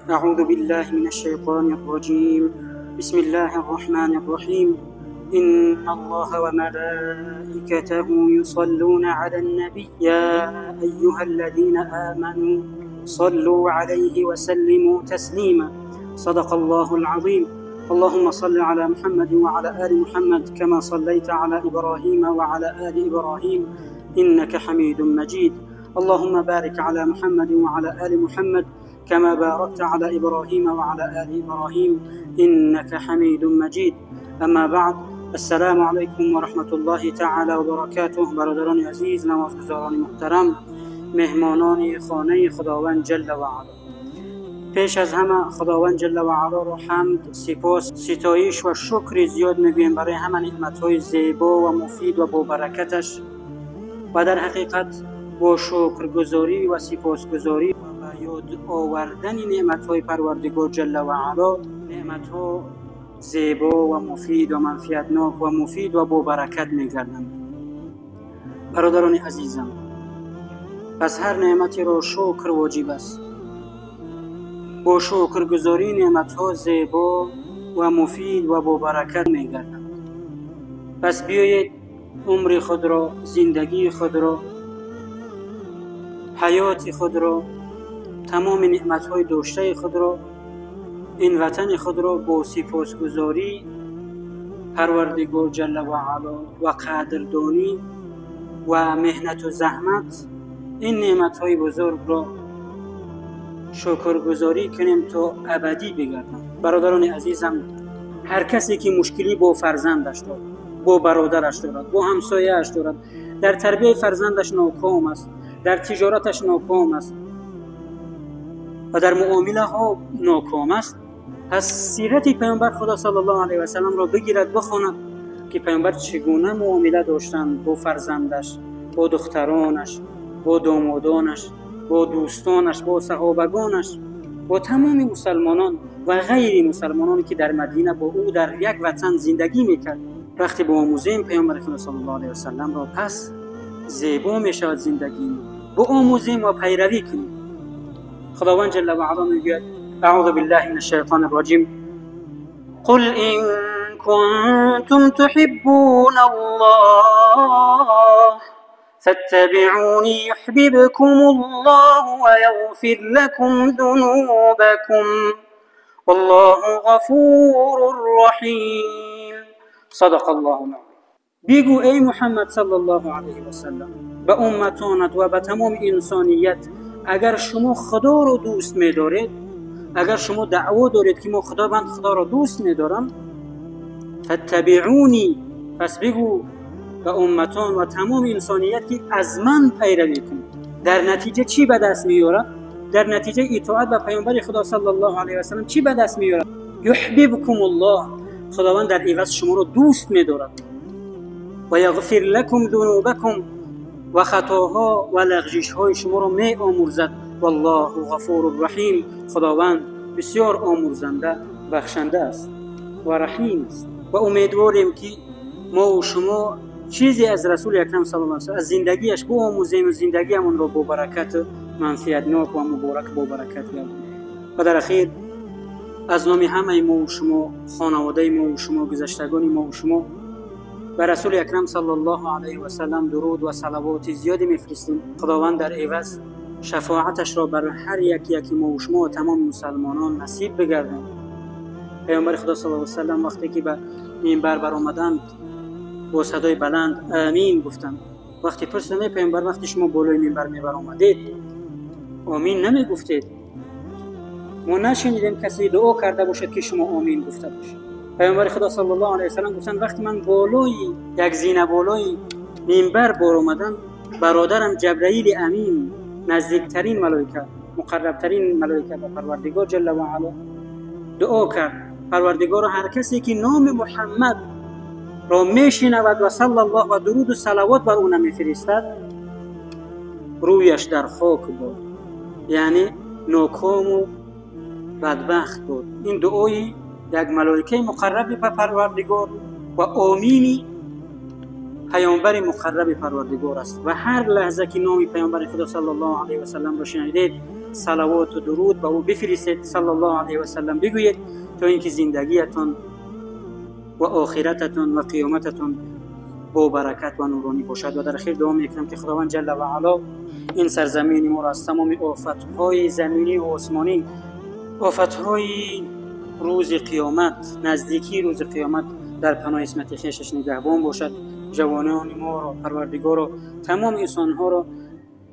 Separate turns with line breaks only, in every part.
اعوذ بالله من الشیطان الرجیم. بسم الله الرحمن الرحیم. ان الله وملائكته يصلون على النبي يا ايها الذين آمنوا صلوا عليه وسلموا تسلیما. صدق الله العظیم. اللهم صل على محمد وعلى آل محمد كما صليت على إبراهيم وعلى آل إبراهيم إنك حميد مجيد. اللهم بارك على محمد وعلى آل محمد كما باركت على إبراهيم وعلى آل إبراهيم إنك حميد مجيد. اما بعد، السلام علیکم و رحمت الله تعالی و برکاته. برادران عزیز، نمازگزاران محترم، مهمانان خانه خداوند جل و علا، پیش از همه خداوند جل و علا را حمد، سپاس، ستایش و شکر زیاد میگوییم برای همه نعمت‌های زیبا و مفید و با برکتش، و در حقیقت با شکرگزاری و سپاسگزاری و به یاد آوردن نعمت‌های پروردگار جل و علا، نعمت‌ها زیبا و مفید و منفعتناک و مفید و با برکت می‌گردند. برادران عزیزم، پس هر نعمتی را شکر واجب است. با شکرگزاری نعمت‌ها زیبا و مفید و با برکت می‌گردند. پس بیایید عمر خود را، زندگی خود را، حیات خود را، تمام نعمت‌های داشته خود را، این وطن خود را با سپاسگزاری پروردگار جل و علا و قدردانی و مهنت و زحمت این نعمت‌های بزرگ را شکرگزاری کنیم تا ابدی بگردند. برادران عزیزم، هر کسی که مشکلی با فرزندش دارد، با برادرش دارد، با همسایه‌اش دارد، در تربیت فرزندش ناکام است، در تجارتش ناکام است و در معامله ها ناکام است، پس سیرت پیامبر خدا صلی الله علیه و سلم را بگیرد، بخواند که پیامبر چگونه معامله داشتند با فرزندش، با دخترانش، با دامادانش، با دوستانش، با صحابگانش، با تمام مسلمانان و غیر مسلمانان که در مدینه با او در یک وطن زندگی میکرد. وقتی با آموزیم پیامبر خدا صلی الله علیه و سلم را، پس زیبا میشود زندگی. با آموزیم و پیروی کنیم. خداوند جل و علا میگوید: اعوذ بالله من الشیطان الرجیم، قل ان کنتم تحبون الله فاتبعوني يحببكم الله ويغفر لكم ذنوبكم والله غفور رحیم. صدق الله العظیم. بگو ای محمد صلی الله علیه و سلم به امتانت و به تمام انسانیت، اگر شما خدا رو دوست می‌دارید، اگر شما دعوا دارید که ما خداوند خدا رو دوست می‌دارم، فاتبعونی، پس بگو به امتان و تمام انسانیت که از من پیروی کنید. در نتیجه چی به دست میاره؟ در نتیجه اطاعت به پیامبر خدا صلی الله علیه و سلم چی به دست میاره؟ یحببکم الله، خداوند در عوض شما رو دوست می‌دارد. و یغفر لکم ذنوبکم، و خطاها و لغزش‌های شما رو می آمرزد. والله غفور رحیم، خداوند بسیار آمرزنده بخشنده است و رحیم است. و امیدواریم که ما و شما چیزی از رسول اکرم صلی الله علیه و سلم، از زندگیش بآموزیم و زندگیمون رو با برکت، منفعتناک و مبارک با برکت گردانیم. و در اخیر از نام همه ما و شما، خانواده ما و شما، گذشتگان ما و شما، به رسول اکرم صلی الله علیه و سلم درود و صلوات زیادی میفرستیم. خداوند در عوض شفاعتش را بر هر یک یکی ما و شما و تمام مسلمانان نصیب بگرداند. پیامبر خدا صلی الله علیه و سلم وقتی که به منبر برآمدند با صدای بلند آمین گفتند. وقتی پرسیدند پیامبر وقتی شما بالای منبر میبرآمدید آمین نمیگفتید، ما نشنیدیم کسی دعا کرده باشد که شما آمین گفته باشید. پیامبر خدا صلی الله علیه و سلم گفتند وقتی من بالای یک زینه بالای منبر برآمدم، برادرم جبرئیل امین، نزدیکترین ملائکه، مقربترین ملائکه به پروردگار جل و علا، دعا کرد. پروردگار هر کسی که نام محمد را میشنود و صلی الله و درود و صلوات بر او نمیفرستد، رویش در خاک بود، یعنی ناکام و بدبخت بود. این دعای یک ملائکه مقرب به پروردگار و آمینی پیامبر مقرب پروردگار است. و هر لحظه که نام پیامبر خدا صلی الله علیه و سلم را شنیدید، صلوات و درود به او بفرستید، صلی الله علیه و سلم بگویید، تا اینکه زندگیتون و آخرتتون و قیامتتون با برکت و نورانی باشد. و در اخیر دعا میکنم که خداوند جل و علا این سرزمین ما را از تمام آفتهای زمینی و آسمانی، آفتهای روز قیامت، نزدیکی روز قیامت، در پناه عصمت خویشش نگهبان باشد. جوانان ما را، پروردگار را، تمام انسانها را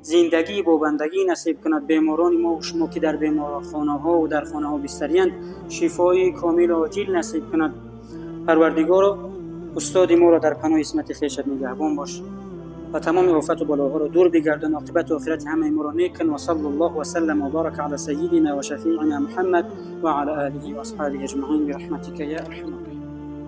زندگی با بندگی نصیب کند. بیماران ما و شما که در بیمارخانه ها و در خانه ها بستریند شفای کامل و عاجل نصیب کند. پروردگار استاد ما را در پناه عصمت خویشت نگهبان باش و تمام آفت و بلاها را دور بگردان. عاقبت آخرت همه ما را نیک کن. و صلی الله و سلم و بارک علی سیدنا و شفیعنا محمد و علی آله و اصحابه اجمعین برحمتک یا ارحم الراحمین.